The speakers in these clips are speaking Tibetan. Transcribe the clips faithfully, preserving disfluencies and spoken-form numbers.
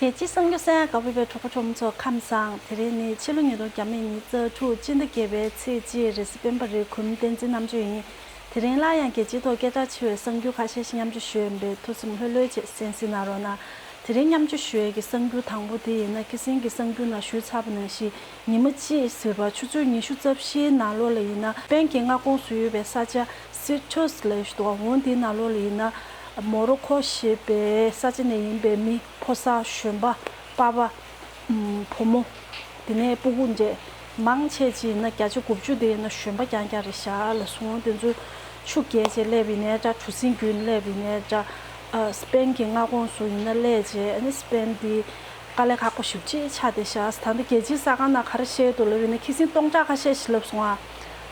རྒྱལ་སྤྱིའི་གསར་འགྱུར་གསན་ཡག་དགའ་པོ་བའི་གྲོགས་པོ་གྲོགས་མོ་ཚོ་ཁམས་བཟང་། དེ་རིང་ནི་ཕྱི་ལོ་ཉིས་སྟོང་ཉི་ཤུ་རྩ་དྲུག་སྤྱི་ཟླ་བརྒྱད་པའི་ཚེས་གཅིག་རེས་གཟའ་སྤེན་པ་རེད། གུས་མོ་བསྟན་འཛིན་རྣམ་དཔྱོད་ཡིན། དེ་རིང་སླར་ཡང་རྒྱལ་སྤྱིའི་ཐོག་སྐད་གྲགས་ཆེ་བའི་གསར་འགྱུར་ཁ་ཤས་ཤིག་མཉམ་སྤྱོད་ཞུ་ཡ་ཡིན་པས་ཐུགས་སེམས་ལྷོད་ལྷོད་བྱས་གསན་གཟིགས་གནང་རོགས་གནང་། དེ་རིང་མཉམ་སྤྱོད་ཞུ་ཡས་ཀྱི་གསར་འགྱུར་དང་པོ་དེ་ཡིན་ན། ཁ་སང་གི་གསར་འགྱུར་ནང་ཞུས་ཚར་བ་ནང་བཞིན་ཉི་མ་གཅིག་ཟེར་བ་ཆུ་ཚོད་ཉི་ཤུ་རྩ་བཞིའི་ནང་ལོགས་ལ་ཡིན་ན་སྤེན་གྱི་མངའ་ཁོངས་སུ་ཡོད་པའི་ས་ཆ་སི་ཊོས་ལབ་ཡས་ཞིག་འདུག་འོ་དེའི་ནང་ལོགས་ལ་ཡིན་ན་མོ་རོ་ཁོ་ཞེས་པའི་ས་ཆ་ནས་ཡིན་པའི་མི་ཕོ་གསར་གཞོན་པ་པ་ཕ་བུ་མོ། དེ་ནས་སྤུ་གུ་འདྲ་མང་ཆེ་ཅིག་ཡིན་ན་བརྒྱ་ཆ་དགུ་བཅུ་དེ་ཡིན་ན་གཞོན་པ་རྐྱང་རྐྱང་རེད་ཤག་ལབ་སོང་། དེ་ཚོ་ཆུ་རྐྱལ་བྱས་སླེབས་པ་ཡིན་ནའི་འདྲ། གྲུ་གཟིངས་བརྒྱུད་སླེབས་པ་ཡིན་ནའི་འདྲ། ཨ། སྤེན་གྱི་མངའ་ཁོངས་སུ་ཡིན་ན་སླེབས་བྱས། ཨ་ནི་སྤེན་འདི་དཀའ་ལས་ཁག་པོ་ཞེ་པོ་ཅིག་ཆགས་བསྡད་ཤག་ད་ལྟ་རྒྱལ་སྤྱིའི་གསར་ཁང་ནང་ག་རེ་བཤད་འདུག་ལབ་ཡིན་ན། ཁ་སང་སྟོང་ཕྲག་ཁ་ཤས་ཤིག་ལབ་སོང་ཨ།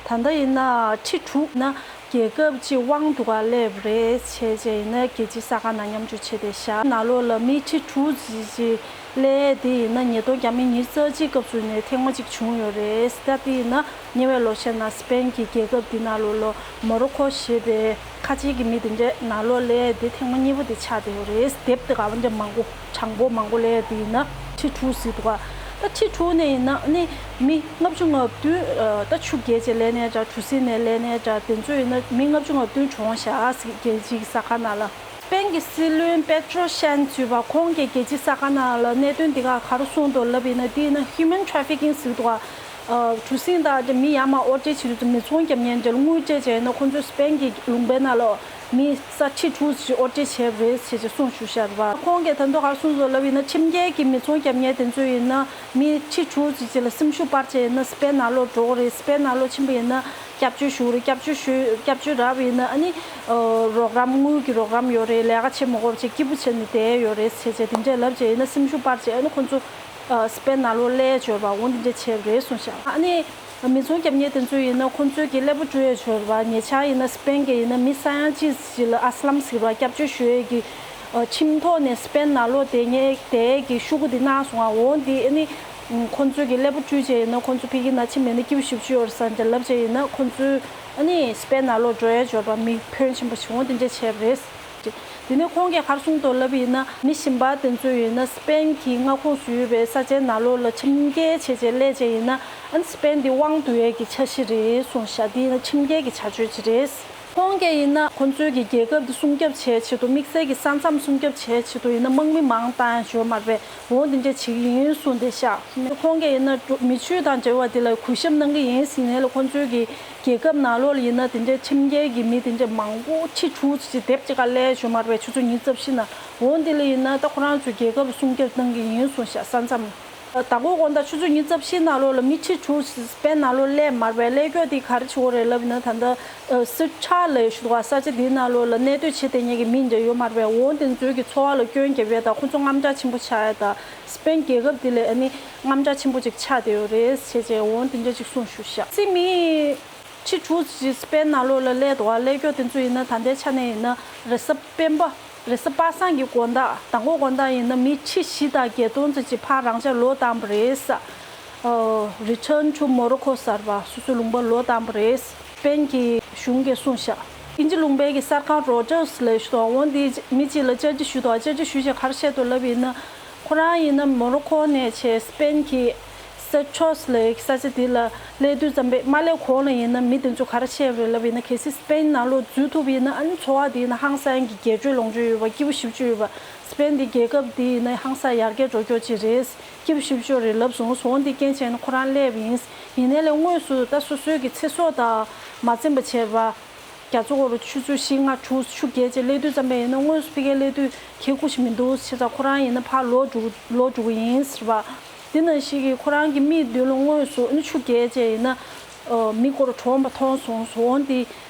ད་ལྟ་ཡིན་ན་ཁྲི་དྲུག་ན་རྒྱལ་ཁབ་ཅིག་དབང་སྡུད་ག་སླེབས་རེད་བྱས་བྱས་ཡིན་ན། རྒྱལ་སྤྱིའི་གསར་ཁང་ནང་མཉམ་སྤྱོད་བྱས་བསྡད་ཤག་ནང་ལོགས་ལ་མི་ཁྲི་དྲུག་ཅིག་ཅིག་སླེབས་དེ་ཡིན་ན་ཉིས་སྟོང་ཉི་ཤུ་རྩ་གཅིག་སྐབས་སུ་ནས་ཐེངས་མ་གཅིག་བྱུང་ཡོད་རེད། ད་དེ་ཡིན་ན་ཉེ་བའི་ལོ་ཤས་ནང་སྤེན་གྱི་རྒྱལ་ཁབ་འདི་ནང་ལོགས་ལ་མོ་རོ་ཁོ་ཞེས་པའི་ཁ་ཆེ་གི་མི་དེ་འདྲས་ནང་ལོགས་སླེབས་དེ་ཐེངས་མ་གཉིས་པ་དེ་ཆགས་བསྡད་ཡོད་རེད། དེབ་དེ་ག་བ་འདྲ་མང་པོ་གྲངས་འབོར་མང་པོ་སླེབས་དེ་ཡིན་ན་ཁྲི་དྲུག་ཟེར་འདུག་ག་ད་ཁྲི་དྲུག་ནས་ཡིན་ན་ཨ་ནི་མི་ལྔ་བཅུ་ང་བདུན། ཨ། ད་ཆུ་རྐྱལ་བྱས་སླེབས་ནའི་འདྲ། གྲུ་གཟིངས་ནས་སླེབས་ནའི་འདྲ། དེ་ཚོ་ཡིན་ན་མི་ལྔ་བཅུ་ང་བདུན་བྱུང་ཤག་ཟེར། རྒྱལ་སྤྱིའི་གསར་ཁང་ནང་ལ། སྤེན་གྱི་སྲིད་བློན་པེ་ཏྲོ་ཤན་ཟེར་བ་ཁོང་གིས་རྒྱལ་སྤྱིའི་གསར་ཁང་ནང་ལ་གནད་དོན་འདི་ག་ག་རེ་གསུངས་འདུག་ལབ་ཡིན་ན། འདི་ཡིན་ན་ཧིའུ་མན་ཊ་རེ་ཕི་ཀིང་ཟེར་འདུག་ག་ཨ། གྲུ་གཟིངས་དང་མི་ཡར་མར་དབོར་འདྲེན་བྱེད་དུས་ཚོད་མི་ཚོང་རྒྱབ་མཁན་འདྲ་ལ་དངུལ་སྤྲད་བྱས་ཡིན་ན། ཁོང་ཚོས་སྤེན་གྱི་ལུང་པའི་ནང་ལ་མི་ས་ཁྲི་དྲུག་ཅིག་དབོར་འདྲེན་བྱས་པ་རེད་ཟེར་ཅིག་གསུངས་བཞག་པ་རེད་པ། ཁོང་གིས་ད་དུང་ག་རེ་གསུངས་འདུག་ལབ་ཡིན་ན། ཁྲིམས་འགལ་གྱི་མི་ཚོང་རྒྱབ་མཁན་དེ་ཚོ་ཡིན་ན་མི་ཁྲི་དྲུག་ཅིག་ཅིག་ལ་སེམས་ཤུགས་སྤར་བྱས་ཡིན་ན་སྤེན་ནང་ལོགས་འགྲོ་གི་རེད། སྤེན་ནང་ལོགས་ཕྱིན་པ་ཡིན་ན་སྐྱབས་བཅོལ་ཞུ་གི་རེད། སྐྱབས་བཅོལ་ཞུ། སྐྱབས་བཅོལ་རག་པ་ཡིན་ན་ཨ་ནི་ཨ། རོགས་རམ། དངུལ་གྱི་རོགས་རམ་ཡོད་རེད། ལས་ཀ་བྱེད་མི་དགོས་པ་བྱས་སྐྱིད་པོ་བྱས་ནས་བསྡད་ཡོད་རེད་ཟེར་བྱས་དེ་འདྲས་ལབ་བྱས་ཡིན་ན་སེམས་ཤུགས་སྤར་བྱས་ཨ་ནི་ཁོང་ཚོ་ཨ། སྤེན་ནང་ལོགས་སླེབས་ཡས་བྱས་པ་འོ་འདི་འདྲས་བྱས་པ་རེད་གསུངས་ཤག་ཨ་ནི་མི་ཚོང་རྒྱབ་མཁན་དེ་ཚོ་ཡིན་ན་ཁོང་ཚོས་ཀྱི་ཀླད་པ་བཀྲུ་ཡས་བྱས་པ། ཉེ་ཆར་ཡིན་ན་སྤེན་གྱི་ཡིན་ན་མི་ས་ཡ་གཅིག་ཅིག་ལ་ཨ་སི་ལམ་ཟེར་བ་སྐྱབས་བཅོལ་ཞུ་ཡས་ཀྱི་ཨ། ཁྲིམས་ཐོག་ནས་སྤེན་ནང་ལོགས་བསྡད་མཁན་བསྡད་ཡས་ཀྱི་ཤོག་གུ་འདི་གནང་སོང་ཨ། འོ་འདི་ཨ་ནི་ཁོང་ཚོས་ཀྱི་ཀླད་པ་བཀྲུས་བྱས་ཡིན་ན། ཁོང་ཚོ་ཕ་གི་ནང་ཕྱིན་པ་ཡིན་ན་སྐྱིད་པོ་ཞེ་པོ་ཅིག་ཡོད་རེད་བསམ་བྱས་ལབ་བྱས་ཡིན་ན། ཁོང་ཚོས་ཨ་ནི་སྤེན་ནང་ལོགས་འགྲོ་ཡས་བྱས་པ། མི་ཕོན་ཆེན་པོ་ཞིག་འོ་འདི་འདྲས་བྱས་པ་རེད། དེ་ནས་ཁོང་གིས་ག་རེ་གསུངས་འདུག་ལབ་ཡིན་ན། མི་གཞན་པ་དེ་ཚོ་ཡིན་ན་སྤེན་གྱི་མངའ་ཁོངས་སུ་ཡོད་པའི་ས་ཆའི་ནང་ལོགས་ལ་ཁྲིམས་འགལ་བྱས་བྱས་སླེབས་བྱས་ཡིན་ན་ཨ་ནི་སྤེན་འདི་དབང་སྡུད་ཡས་ཀྱི་འཆར་གཞི་རེད་གསུངས་ཤག་འདི་ཡིན་ན་ཁྲིམས་འགལ་གྱི་བྱ་སྤྱོད་ཅིག་རེད། ཁོང་གིས་ཡིན་ན་ཁོང་ཚོའི་གི་རྒྱལ་ཁབ་འདི་སྲུང་སྐྱོབ་བྱེད་ཆེད་དུ། དམིགས་བསལ་གྱི་ས་མཚམས་སྲུང་སྐྱོབ་བྱེད་ཆེད་དུ་ཡིན་ན་དམག་མི་མང་བཏང་ཡས་བྱས་མ་རེད་པས། འོ་འདི་འདྲས་བྱེད་ཀྱི་ཡིན་གསུངས་བསྡད་ཤག་ཁོང་གིས་ཡིན་ན་མི་ཆོས་དང་འབྲེལ་བ་འདི་ལ་གུས་ཞབས་གནང་གི་ཡིན་ཟེར་ནས་ལ། ཁོང་ཚོའི་གི་རྒྱལ་ཁབ་ནང་ལོགས་ལ་ཡིན་ན་དེ་འདྲའི་ཁྲིམས་འགལ་གྱི་མི་དེ་འདྲ་མང་པོ་ཁྲི་དྲུག་ཅིག་དེབ་ཅིག་ག་སླེབས་བྱུང་མ་རེད་པས། ཆུ་ཚོད་ཉི་ཤུ་རྩ་བཞི་ནང་། འོ་འདི་ལ་ཡིན་ན་ད་ཁོ་རང་ཚོའི་རྒྱལ་ཁབ་སྲུང་སྐྱོབ་གནང་གི་ཡིན་གསུངས་ཤག་ས་མཚམས། ད་གོ་དགོང་དག་ཆུ་ཚོད་ཉི་ཤུ་རྩ་བཞི་ནང་ལོགས་ལ་མི་ཁྲི་དྲུག་ཅིག་སྤེན་ནང་ལོགས་སླེབས་མ་རེད་པས། སླེབས་ཀྱོག་དེ་ག་རེ་བྱེད་དགོས་རེད་ལབ་ཡིན་ན། ད་ལྟ་སི་ཊོས་ལབ་ཞུ་བ་ས་ཆ་དེའི་ནང་ལོགས་ལ་གནས་སྡོད་བྱེད་བསྡད་མཁན་གྱི་མི་འདྲ་ཡོད་མ་རེད་པས། འོ་དེ་ཚོའི་གི་འཚོ་བ་ལ་སྐྱོན་རྒྱབ་ཡས་དང་ཁོ་ཚོ་དངངས་སྐྲག་ཆེན་པོ་ཆགས་ཡས་དང་། སྤེན་རྒྱལ་ཁབ་འདི་ལ་ཨ་ནི་དངངས་སྐྲག་ཆེན་པོ་ཅིག་ཆགས་བསྡད་ཡོད་རེད་ཟེར་བྱས་འོ་དེ་འདྲ་ཅིག་གསུངས་བཞག་སྲིད་མི་ཁྲི་དྲུག་ཅིག་སྤེན་ནང་ལོགས་ལ་སླེབས་འདུག་ག་སླེབས་ཀྱོག་དེ་ཚོ་ཡིན་ན་ད་ལྟའི་ཆ་ནས་ཡིན་ན་རེས་གཟའ་སྤེན་པ། རེས་གཟའ་པ་སངས་ཀྱི་དགོང་དག་ད་གོ་དགོང་དག་ཡིན་ན་མི་ཁྲི་བཞི་དང་བརྒྱད་སྟོང་ཙམ་ཅིག་ཕར་རང་འཇགས་ལོག་བཏང་བ་རེད། ཨ། Return to Morocco ཟེར་བ་སོ་སོའི་ལུང་པར་ལོག་བཏང་བ་རེད། སྤེན་གྱི་གཞུང་གིས་གསུངས་བཞག་དབྱིན་ཇི་ལུང་པའི་གི་གསར་ཁང་Reuters ལབ་ཞུ་དོ། འོ་འདི་མི་གཅིག་ལ་བཅར་འདྲི་ཞུས་འདུག་བཅར་འདྲི་ཞུས་བྱས་ག་རེ་བཤད་འདུག་ལབ་ཡིན་ན། ཁོ་རང་ཡིན་ན་མོ་རོ་ཁོ་ནས་བྱས་སྤེན་གྱི་སེ་ཆོས་ལབ་ས་ཆ་དེ་ལ་སླེབས་དུས་ཙམ་པས། མ་སླེབས་གོང་ལ་ཡིན་ན་མི་དེ་ཚོ་ག་རེ་བཤད་པ་རེད་ལབ་ཡིན་ན། གལ་སྲིད་སྤེན་ནང་ལོགས་འཛུལ་ཐུབ་པ་ཡིན་ན་ཨ་ནི་འཚོ་བ་དེ་ཡིན་ན་ཧང་སང་གི་རྒྱས་སྤྲོས་ལོངས་སྤྱོད་ཡོད་པ། སྐྱིད་པོ་ཞེ་པོ་ཅིག་ཡོད་པ། སྤེན་དེ་རྒྱལ་ཁབ་དེ་ཡིན་ན་ཧང་སང་ཡར་རྒྱས་འགྲོ་རྒྱུ་ཅིག་རེད། སྐྱིད་པོ་ཞེ་པོ་ཅིག་རེད་ལབ་སོང་། འོ་འདི་རྐྱེན་བྱས་ནས་ཁོ་རང་སླེབས་པ་ཡིན། ཡིན་ནའི་ལས་དངོས་སུ་ད་སོ་སོའི་གི་ཚེ་སྲོག་དང་མ་འཛེམས་པ་བྱས་པ། རྒྱ་མཚོ་སྐོར་ཆུ་ཚོད་བཞི་ལྔ་དྲུག་ཆུ་རྐྱལ་བྱས་སླེབས་དུས་ཙམ་པ་ཡིན་ན་དངོས་སུ་ཕ་གིར་སླེབས་དུས་ཁེ་ཁུ་ཞིག་མི་འདུག་བྱས་ཙང་ཁོ་རང་ཡིན་ན་ཕར་ལོག་འགྲོ་ལོག་འགྲོ་གི་ཡིན་ཟེར་བ། འདི་ནང་བཞིན་གྱི་ཁོ་རང་གི་མིག་མདུན་ལ་དངོས་སུ་ཨ་ནི་ཆུ་རྐྱལ་བྱས་ཡིན་ན་ཨ་མི་སྐོར་གྲོངས་པ་མཐོང་སོང་། འོ་འདི་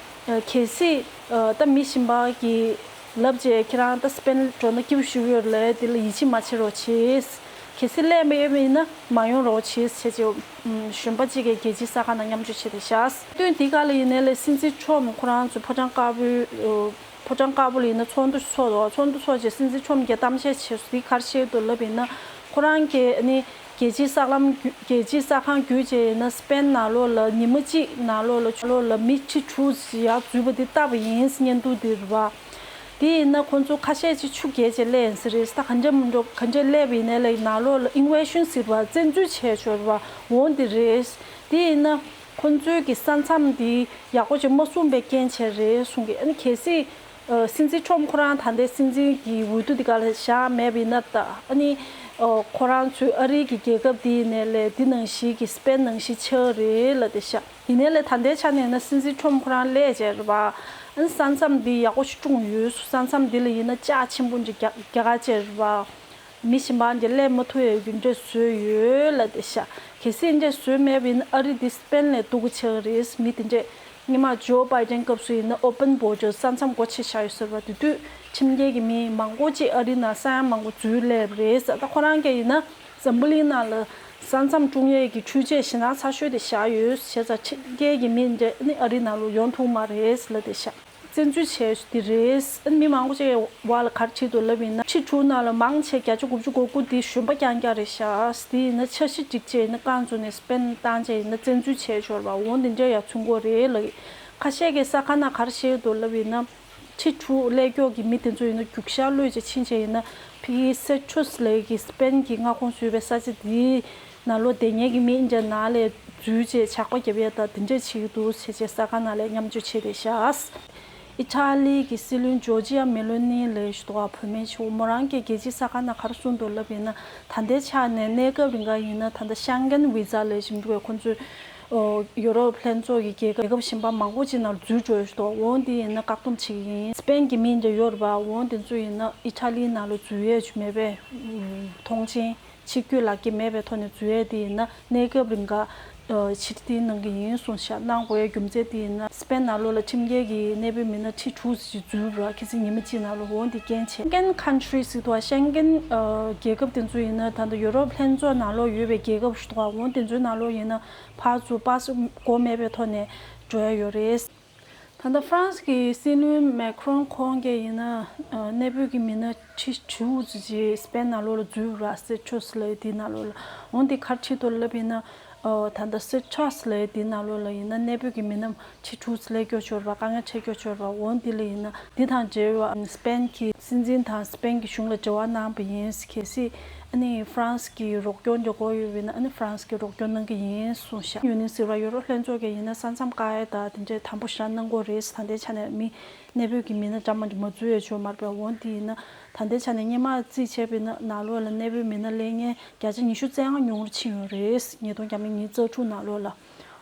ཨ་གལ་སྲིད་ཨ་ད་མི་གཞན་པ་གིས་ལབ་བྱས་ཁྱེད་རང་ད་སྤེན་འགྲོ་ན་སྐྱིད་པོ་ཞེ་པོ་ཡོད་རེད་ལབ་ཡས་འདི་ལ་ཡིད་ཆེས་མ་བྱེད་རོགས་བྱེད། གལ་སྲིད་སླེབས་མེད་པ་ཡིན་ན་མ་ཡོང་རོགས་བྱེད་ཟེར་བྱས། གཞོན་པ་གཅིག་གིས་རྒྱལ་སྤྱིའི་གསར་ཁང་ནང་མཉམ་སྤྱོད་བྱས་བསྡད་ཤག་དུས་འདི་ག་ལ་ཡིན་ནའི་ལས་སྲིད་འཛིན་ཁྲོམ་ཁོ་རང་ཚོ་ཕོ་བྲང་དཀར་པོའི་ཨོ། ཕོ་བྲང་དཀར་པོ་ལ་ཡིན་ན་ཚོགས་འདུ་ཚོགས་འདུག་ཚོགས་འདུ་ཚོགས་བྱས་སྲིད་འཛིན་ཁྲོམ་གྱིས་གཏམ་བཤད་བྱས་སོང་། འདི་ག་རེ་བཤད་འདུག་ལབ་ཡིན་ན། ཁོ་རང་གིས་ཨ་ནི་རྒྱལ་སྤྱིའི་གསར་ལམ་བརྒྱུད་རྒྱལ་སྤྱིའི་གསར་ཁང་བརྒྱུད་བྱས་ཡིན་ན་སྤེན་ནང་ལོགས་ལ་ཉི་མ་གཅིག་ནང་ལོགས་ལ་ལོགས་ལ་མི་ཁྲི་དྲུག་ཅིག་ཡར་འཛུལ་བ་འདི་བལྟས་པ་ཡིན། བརྙན་ཐུང་འདི་རེད་པ། དེ་ཡིན་ན་ཁོང་ཚོ་ཁ་ཤས་ཅིག་ཆུ་རྐྱལ་བྱས་སླེབས་ཡིན་ས་རེད། ད་ག་འདྲ་མི་འགྲོ་ག་འདྲ་སླེབས་པ་ཡིན་ནའི་ལ་ནང་ལོགས་ལ་ཨིན་ཝེ་ཤོན་ཟེར་བ་བཙན་འཛུལ་བྱས་ཤོར་བ་འོང་དེ་རེད། དེ་ཡིན་ན་ཁོང་ཚོའི་གི་ས་མཚམས་དེ་ཡག་པོ་ཅིག་མ་སྲུང་པའི་རྐྱེན་བྱས་རེད་གསུང་གི། ཨ་ནི་གལ་སྲིད་ཨ་སྲིད་འཛིན་ཁྲོམ་ཁོ་རང་ད་ལྟའི་སྲིད་འཛིན་གྱི་འོས་བསྡུ་དེ་ག་ལ་བཞག་མེད་པ་ཡིན་ན། ད་ཨ་ནི་ཨ་ཁོ་རང་ཚོའི་ཨ་རི་གི་རྒྱལ་ཁབ་དེ་ཡིན་ནའི་ལས་དེ་ནང་བཞིན་གྱི་སི་པེན་ནང་བཞིན་ཆགས་རེད་ལབ་བསྡད་ཤག་ཡིན་ནའི་ལས་ད་ལྟའི་ཆ་ནས་ན་སྲིད་འཛིན་ཁྲོམ་ཁོ་རང་སླེབས་བྱས་རེད་པ། ཨ་ནི་ས་མཚམས་འདི་ཡག་པོ་ཞིག་བསྲུངས་ཡོད། ས་མཚམས་འདི་ལ་ཡིན་ན་ལྕགས་ཆེན་པོ་འདི་རྒྱག་རྒྱག་ག་བྱས་རེད་པ། མི་གཞན་པ་འདི་སླེབས་མ་ཐུབ་ཡས་ཀྱི་འདྲ་བཟོས་ཡོད་ལབ་བསྡད་ཤག་གལ་སྲིད་འདྲ་བཟོས་མེད་པ་ཡིན་ན་ཨ་རི་འདི་སི་པེན་ལས་སྡུག་གི་ཆགས་ཀྱི་རེད། མི་དེ་འདྲས་སྔོན་མ་ཇོ་བྷའི་ཌེན་སྐབས་སུ་ཡིན་ན་ཨོ་པན་བོར་ཌར་ས་མཚམས་སྒོ་ཕྱེ་བཞག་ཡོད་ཟེར་བ། དེ་དུས་ཁྲིམས་འགལ་གྱི་མི་མང་པོ་ཅིག་ཨ་རི་ནང་ས་ཡ་མང་པོ་འཛུལ་སླེབས་རེད་ཟེར། ད་ཁོ་རང་གིས་ཡིན་ན་འཛམ་བུ་གླིང་ནང་ལ་ས་མཚམས་སྲུང་ཡས་ཀྱི་འཕྲུལ་ཆས་ཞེ་དྲག་ཚ་ཤོས་དེ་བཞག་ཡོད། བྱས་ཙང་ཁྲིམས་འགལ་གྱི་མི་འདྲ་ནི་ཨ་རི་ནང་ལ་ཡོང་ཐུབ་མ་རེད་ལབ་བསྡད་ཤག་བཙན་འཛུལ་བྱས་དེ་རེད། ཨ་ནི་མི་མང་པོ་ཅིག་བར་ལ་ག་རེ་བྲིས་འདུག་ལབ་ཡིན་ན་ཁྲི་དྲུག་ནང་ལ་མང་ཆེ་བརྒྱ་ཆ་དགུ་བཅུ་གོ་དགུ་དེ་གཞོན་པ་རྐྱང་རྐྱང་རེད་ཤག་དེ་ཡིན་ན་འཆར་གཞི་བསྒྲིགས་བྱས་ཡིན་ན་རྐང་བཙུགས་ནས་སི་པེན་བཏང་བྱས་ཡིན་ན་བཙན་འཛུལ་བྱས་ཤོར་བ་འོང་དེ་འདྲ་ཡ་ཚུན་གོ་རེད་ལབ། ཁ་ཤས་ཀྱིས་གསར་ཁང་ནང་ག་རེ་བཤད་འདུག་ལབ་ཡིན་ན་ཁྲི་དྲུག་སླེབས་མགྱོགས་ཀྱི་མི་དེ་ཚོ་ཡིན་ན་རྒྱུག་ཤར་གློད་བྱས་ཕྱིན་བྱས་ཡིན་ན་ཕ་གི་སེར་ཆོས་ལས་ཀྱི་སི་པེན་གྱི་མངའ་ཁོངས་སུ་ཡོད་པའི་ས་ཆ་དེའི་ནང་ལོགས་བསྡད་མཁན་གྱི་མི་འདྲ་ནང་ལས་འཛུལ་བྱས་ཇག་པ་རྒྱབ་ཡས་དང་དེ་འདྲས་བྱེད་ཀྱི་འདུག་བྱས་བྱས་གསར་ཁང་ནང་ལས་མཉམ་སྤྱོད་བྱས་བསྡད་ཤག་ཨི་ཊ་ལི་གི་སྲིད་བློན་ཇོར་ཇི་ཡ་མེ་ལོ་ནི་ལབ་ཡས་ཅིག་འདུག་ག་བུད་མེད་ཅིག་མོ་རང་གིས་རྒྱལ་སྤྱིའི་གསར་ཁང་ནང་ག་རེ་གསུངས་འདུག་ལབ་ཡིན་ན་ད་ལྟའི་ཆ་ནས་གནས་སྐབས་རིང་ག་ཡིན་ན་ད་ལྟ་ཤེང་གེན་བི་ཛ་ལབ་ཡས་ཅིག་འདུག་ག་ཁོང་ཚོས་ཨོ་ཡུ་རོབ་ལྷན་ཚོགས་ཀྱི་རྒྱལ་ཁབ་རྒྱལ་ཁབ་གཞན་པ་མང་པོ་ཅིག་ནང་ལ་འཛུལ་འགྲོ་ཡས་ཅིག་འདུག་འོང་དེ་ཡིན་ན་བཀག་སྡོམ་བྱེད་ཀྱི་ཡིན། སི་པེན་གྱི་མི་འདྲ་ཡོད་རེད་པ། འོང་དེ་ཚོ་ཡིན་ན་ཨི་ཊ་ལི་ནང་ལ་འཛུལ་ཡས་ཅིག་མེད་པས་མཐོང་ཆེན། ཆིག་སྒྱུར་ལག་འཁྱེར་མེད་པའི་ཐོག་ནས་འཛུལ་ཡས་དེ་ཡིན་ན་གནས་སྐབས་རིང་ག་ཕྱིར་འཐེན་གནང་གི་ཡིན་གསུངས་ཤག་གནང་དགོས་ཡས་རྒྱུ་མཚན་དེ་ཡིན་ན་སི་པེན་ནང་ལོགས་ལ་ཁྲིམས་འགལ་གྱི་གནས་སྤོས་མི་སྣ་ཁྲི་དྲུག་ཙམ་ཞིག་འཛུལ་བ་གལ་སྲིད་ཉི་མ་གཅིག་ནང་ལོགས་འོང་དེ་རྐྱེན་བྱས། ཤེང་གེན་ཁན་ཊི་རི་ཟེར་དུས་ཤེང་གེན་རྒྱལ་ཁབ་དེ་ཚོ་ཡིན་ན་ད་ལྟ་ཡུ་རོབ་ལྷན་ཚོགས་ནང་ལོགས་ཡོད་པའི་རྒྱལ་ཁབ་ཞིག་འདུག་འོང་དེ་ཚོའི་ནང་ལོགས་ཡིན་ན་ཕར་ཚུར་པ་སི་པོཊ་དགོས་མེད་པའི་ཐོག་ནས་འགྲོ་ཡ་ཡོད་རེད། ད་ལྟ་ཧྥ་རན་སི་གི་སྲིད་བློན་མེ་ཁི་རོན་ཁོང་གིས་ཡིན་ན་གནས་སྤོས་ཀྱི་མི་སྣ་ཁྲི་དྲུག་ཙམ་ཅིག་སི་པེན་ནང་ལོགས་ལ་འཛུལ་ར་སེ་ཆོས་ལབ་དེའི་ནང་ལོགས་ལ་འོང་དེ་ག་རེ་བྲིས་འདུག་ལབ་ཡིན་ན་ད་ལྟ་སེ་ཆོས་ལབ་དེའི་ནང་ལོགས་ལ་ཡིན་ན་གནས་སྤོས་ཀྱི་མི་སྣ་ཁྲི་དྲུག་ཙམ་སླེབས་སྐྱོ་ཤོར་བ་དཀའ་ངལ་འཕྲད་སྐྱོ་ཤོར་བ་འོང་དེ་ལ་ཡིན་ན་འདི་དང་འབྲེལ་བ་སི་པེན་གྱི་སྲིད་འཛིན་དང་སི་པེན་གྱི་གཞུང་ལ་འབྲེལ་བ་གནང་བ་ཡིན། གལ་སྲིད་ཨ་ནི་ཧྥ་རན་སི་གི་རོགས་སྐྱོར་འདྲ་དགོས་ཡོད་པ་ཡིན་ན་ཨ་ནི་ཧྥ་རན་སི་གི་རོགས་སྐྱོར་གནང་གི་ཡིན་གསུངས་ཤག་ཡུ་ནི་ཟེར་བ་ཡོ་རོབ་ལྷན་ཚོགས་ཀྱི་ཡིན་ན་ས་མཚམས་བཀག་ཡས་དང་དེ་འདྲའི་དམ་པོ་ཞེ་དྲག་གནང་དགོས་རེད། ད་ལྟའི་ཆ་ནས་མི་གནས་སྤོས་ཀྱི་མི་སྣ་འདྲ་མི་འདྲ་མ་འཛུལ་ཡས་བྱུང་མ་རེད་པས། འོང་དེ་ཡིན་ན་ད་ལྟའི་ཆ་ནས་སྔོན་མ་རྩིས་བྱས་པ་ཡིན་ན་ནང་ལོགས་ལ་གནས་སྤོས་མི་སྣ་སླེབས་མཁན་བརྒྱ་ཆ་ཉི་ཤུ་རྩ་ལྔ་ཉུང་རུ་ཕྱིན་ཡོད་རེད། ཉིས་སྟོང་ཉི་ཤུ་རྩ་དྲུག་ནང་ལོགས་ལ།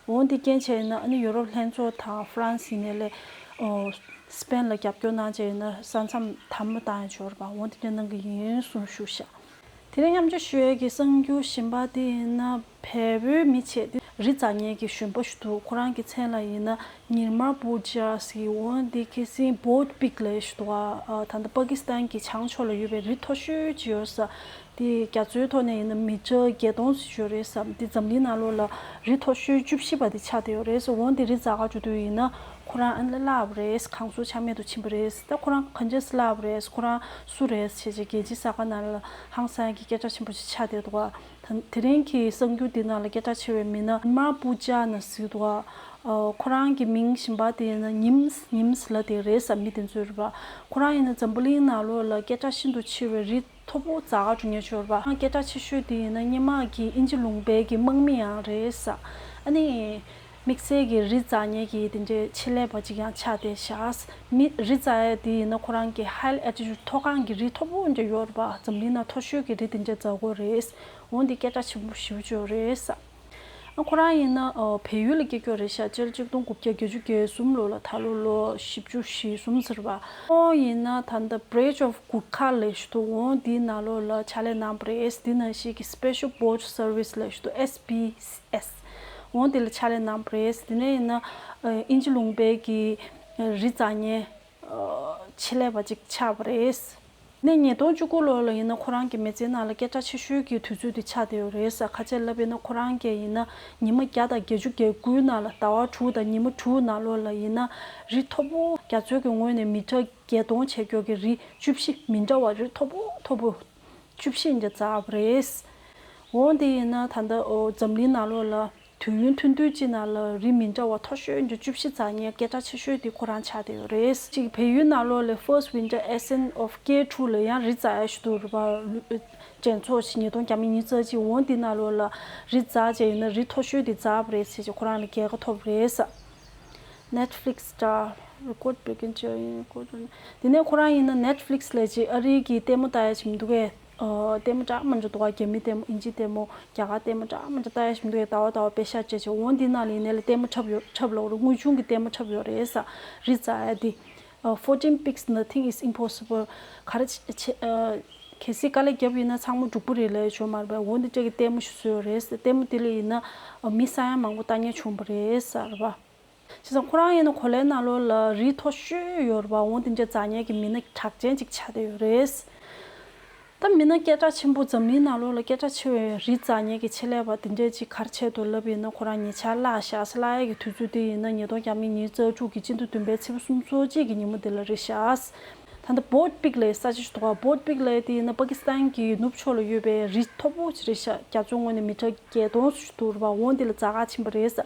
འོང་དེ་རྐྱེན་བྱས་ཡིན་ན་ཨ་ནི་ཡོ་རོབ་ལྷན་ཚོགས་དང་ཧྥ་རན་སི་ཡིན་ནའི་ལས་ཨོ་སི་པེན་ལ་རྒྱབ་སྐྱོར་གནང་བྱས་ཡིན་ན་ས་མཚམས་དམ་པོ་བཏང་ཡ་ཆོག་རེད་པ། འོང་དེ་འདྲ་གནང་གི་ཡིན་གསུངས་བཞུགས་ཤག་དེ་ནས་མཉམ་སྤྱོད་ཞུ་ཡས་ཀྱི་གསར་འགྱུར་གཞན་པ་དེ་ཡིན་ན་བལ་པོའི་མི་བྱས་ཏེ་རི་འཛེག་མཁན་གྱི་གཞོན་པ་ཞིག་འདུག་ཁོ་རང་གི་མཚན་ལ་ཡིན་ན་ཉིར་མ་པུ་ཇ་ཟེར། འོང་དེ་ཁ་སང་བོ་ཊི་པིག་ལབ་ཞིག་འདུག་ཨ་ད་ལྟ་པ་ཀི་སི་ཐན་གྱི་བྱང་ཕྱོགས་ལ་ཡོད་པའི་རི་མཐོ་ཤོས་ཅིག་ཡོད་ས། དེ་རྒྱ་མཚོའི་ཐོག་ནས་ཡིན་ན་མི་ཊར་བརྒྱད་སྟོང་ཙམ་ཡོད་རེད་བསམ། དེ་འཛམ་གླིང་ནང་ལོགས་ལ་རི་མཐོ་ཤོས་བཅུ་བཞི་པ་དེ་ཆགས་བསྡད་ཡོད་རེད་ཟེར། འོང་དེ་རི་འཛེག་ག་འགྲོ་དུས་ཡིན་ན་ཁོ་རང་ཨ་ནི་བརླགས་པ་རེད། གངས་གསོལ་ཆ་མེད་དུ་ཕྱིན་པ་རེད། ད་ཁོ་རང་ག་འདྲས་བརླགས་པ་རེད། ཁོ་རང་སུ་རེད་ཟེར་བྱས་རྒྱལ་སྤྱིའི་གསར་ཁང་ནང་ལ་ཧང་སང་གི་སྐད་ཆ་ཆེན་པོ་ཞིག་ཆགས་བསྡད་འདུག་ག་ད་དེ་རིང་གི་གསར་འགྱུར་འདི་ནང་ལ་སྐད་ཆ་ཆེ་བའི་མི་སྣ་མ་པུ་ཅ་ན་ཟེར་འདུག་ག་ཁོ་རང་གི་མིང་གཞན་པ་དེ་ཡིན་ན་ཉིམས་ཉིམས་ལབ་དེ་རེད་བསམ། མི་དེ་ཚོས་རེད་པ། ཁོ་རང་ཡིན་ན་འཛམ་བུ་གླིང་ནང་ལོགས་ལ་སྐད་གྲགས་ཤིན་ཏུ་ཆེ་བའི་རི་མཐོ་པོ་འཛེག་ག་འགྲོ་མཁན་ཅིག་ཡོད་རེད་པ། སྐད་གྲགས་ཆེ་ཤོས་དེ་ཡིན་ན་སྔོན་མ་གི་དབྱིན་ཇི་ལུང་པའི་གི་དམག་མི་ཡང་རེད་ས། ཨ་ནི་དམིགས་བསལ་གྱི་རི་འཛེག་མཁན་གྱི་དེ་འདྲའི་ཆེད་ལས་པ་ཅིག་ཡང་ཆགས་བསྡད་ཤག་མི་རི་འཛེག་ཡ་དེ་ཡིན་ན་ཁོ་རང་གི་ཧའི་ཨལ་ཊི་ཊུཌ་མཐོ་སྒང་གི་རི་མཐོ་པོ་འདྲ་ཡོད་རེད་པ། འཛམ་གླིང་ནང་མཐོ་ཤོས་ཀྱི་རི་དེ་འདྲ་འཛེག་དགོས་རེད། འོང་དེ་སྐད་གྲགས་ཆེན་པོ་ཞེ་པོ་ཅིག་ཡོད་རེད་ས། ཨ་ཁོ་རང་ཡིན་ན་ཨ་བལ་ཡུལ་ལ་སྐྱེས་ཀྱོག་རེད་ཤག་སྤྱི་ལོ་གཅིག་སྟོང་དགུ་བརྒྱ་བརྒྱད་ཅུ་གྱ་གསུམ་ལོ་ལ་ད་ལོ་ལོ་བཞི་བཅུ་ཞེ་གསུམ་ཟེར་བ། ཁོང་ཡིན་ན་ད་ལྟ་Bridge of Gurkha ལབ་ཞིག་འདུག་འོང་དེའི་ནང་ལོགས་ལ་ཕྱག་ལས་གནང་བ་རེད། དེ་ནང་བཞིན་གྱི་Special Border Service ལབ་ཞིག་འདུག S B S འོང་དེ་ལ་ཕྱག་ལས་གནང་བ་རེད། དེ་ནས་ཡིན་ན་ཨ་དབྱིན་ཇི་ལུང་པའི་གི་རི་འཛེག་མཁན་ཨ་ཆེད་ལས་པ་ཅིག་ཆགས་པ་རེད། ནས་ཉིས་སྟོང་བཅུ་དགུ་ལོ་ལ་ཡིན་ན་ཁོ་རང་གི་མི་ཚེའི་ནང་ལ་སྐད་གྲགས་ཆེ་ཤོས་ཀྱི་དུས་ཚོད་དེ་ཆགས་བསྡད་ཡོད་རེད་ས། ཁ་ཆེ་ལབ་ཡིན་ན་ཁོ་རང་གིས་ཡིན་ན་ཉི་མ་བརྒྱ་དང་བརྒྱད་ཅུ་གྱ་དགུའི་ནང་ལ་ཟླ་བ་དྲུག་དང་ཉི་མ་དྲུག་ནང་ལོགས་ལ་ཡིན་ན་རི་མཐོ་པོ་རྒྱ་མཚོའི་གི་ངོས་ནས་མི་ཊར་བརྒྱད་སྟོང་བྱེད་ཀྱོག་གི་རི་བཅུ་བཞི་མི་འདྲ་བ་རི་མཐོ་པོ་མཐོ་པོ་བཅུ་བཞི་འདྲ་འཛེགས་པ་རེད། འོང་དེ་ཡིན་ན་ད་ལྟ་འོ་འཛམ་གླིང་ནང་ལོགས་ལ། དུས་ཡུན་ཐུང་ཐུང་ཅིག་ནང་ལ་རི་མི་འདྲ་བ་མཐོ་ཤོས་ཀྱི་བཅུ་བཞི་འཛེག་མཁན་སྐད་གྲགས་ཆེ་ཤོས་དེ་ཁོ་རང་ཆགས་བསྡད་ཡོད་རེད། གཅིག་བལ་ཡུལ་ནང་ལོགས་ལ་First Winter Ascent of K two ལ་ཡང་རི་འཛེག་ཡ་ཞིག་འདུག་རེད་པ། འགྲན་ཚོགས་ཤིག་ཉིས་སྟོང་ཉི་ཤུ་རྩ་གཅིག་འོ་འདི་ནང་ལོགས་ལ་རི་འཛེག་བྱས་ཡིན་ན་རི་མཐོ་ཤོས་དེ་འཛེགས་པ་རེད་ཟེར་བྱས་ཁོ་རང་ལ་རྒྱལ་ཁ་ཐོབ་རེད་ས། Netflix star record breaking challenge record. དེ་ནས་ཁོ་རང་ཡིན་ན་Netflix ལས་ཅིག་ཨ་རིའི་གི་ལྟད་མོ་ལྟ་ཡ་ཞིག་མི་འདུག་གས། ཨ། ལྟད་མོ་འདྲ་མི་འདྲ་འདུག་ག་རྒྱ་མི་ལྟད་མོ། ཨིན་ཇི་ལྟད་མོ། རྒྱ་གར་ལྟད་མོ་འདྲ་མི་འདྲ་ལྟ་ཡ་ཞིག་མི་འདུག་གས། ཟླ་བ་ཟླ་བ་པེ་ཤག་སྤྲད་བྱས་འོ་འདི་ནང་ལ་ཡིན་ནའི་ལ་ལྟད་མོ་འཁྲབ་ཡོད། འཁྲབ་ལོག་རེད། དངོས་བྱུང་གི་ལྟད་མོ་འཁྲབ་ཡོད་རེད་ས། རི་འཛེག་ཡ་འདི། ཨ། Fourteen peaks, nothing is impossible. ག་རེ་བྱེད། ཨ། གལ་སྲིད་དཀའ་ལས་བརྒྱབ་ཡིན་ན་ཚང་མ་འགྲུབ་པ་རེད་ལབ་ཡ་ཅིག་ཡོད་མ་རེད་པས། འོ་འདི་འདྲ་གི་ལྟད་མོ་ཞིག་བཟོས་ཡོད་རེད་ས། ལྟད་མོ་འདི་ལ་ཡིན་ན་མི་ས་ཡ་མང་པོ་ལྟ་མཁན་བྱུང་བ་རེད་ས་རེད་པ། བྱས་ཙང་ཁོ་རང་ཡིན་ན་གོ་ལའི་ནང་ལོགས་ལ་རི་མཐོ་ཤོས་ཡོད་རེད་པ། འོ་དེ་འདྲ་འཛེག་མཁན་གྱི་མི་སྣ་གྲགས་ཅན་ཅིག་ཆགས་བསྡད་ཡོད་རེད། ད་མི་སྣ་སྐད་གྲགས་ཆེན་པོ་འཛམ་གླིང་ནང་ལོགས་ལ་སྐད་གྲགས་ཆེ་བའི་རི་འཛེག་མཁན་གྱི་ཆེད་ལས་པ་དེ་འདྲས་ཅིག་ག་རེ་བྱས་འདུག་ལབ་ཡིན་ན་ཁོ་རང་ཉེ་ཆར་བརླགས་ཤག་ས། བརླག་ཡས་ཀྱི་དུས་ཚོད་དེ་ཡིན་ན་ཉིས་སྟོང་ཉི་ཤུ་རྩ་དྲུག་གི་སྤྱི་ཟླ་བདུན་པའི་ཚེས་པ་སོ་གཅིག་གི་ཉིན་མོ་དེ་ལ་རེད་ཤག་ད་ལྟ་Boat Peak ལབ་ས་ཆ་ཞིག་འདུག་ག Boat Peak ལབ་དེ་ཡིན་ན་པ་ཀི་སི་ཐན་གྱི་ནུབ་ཕྱོགས་ལ་ཡོད་པའི་རི་མཐོ་པོ་ཅིག་རེད་ཤག་རྒྱ་མཚོ་ངོས་ནས་མི་ཊར་བརྒྱད་སྟོང་ཙམ་ཞིག་འདུག་རེད་པ། འོ་འདི་ལ་འཛེག་ག་ཕྱིན་པ་རེད་ས།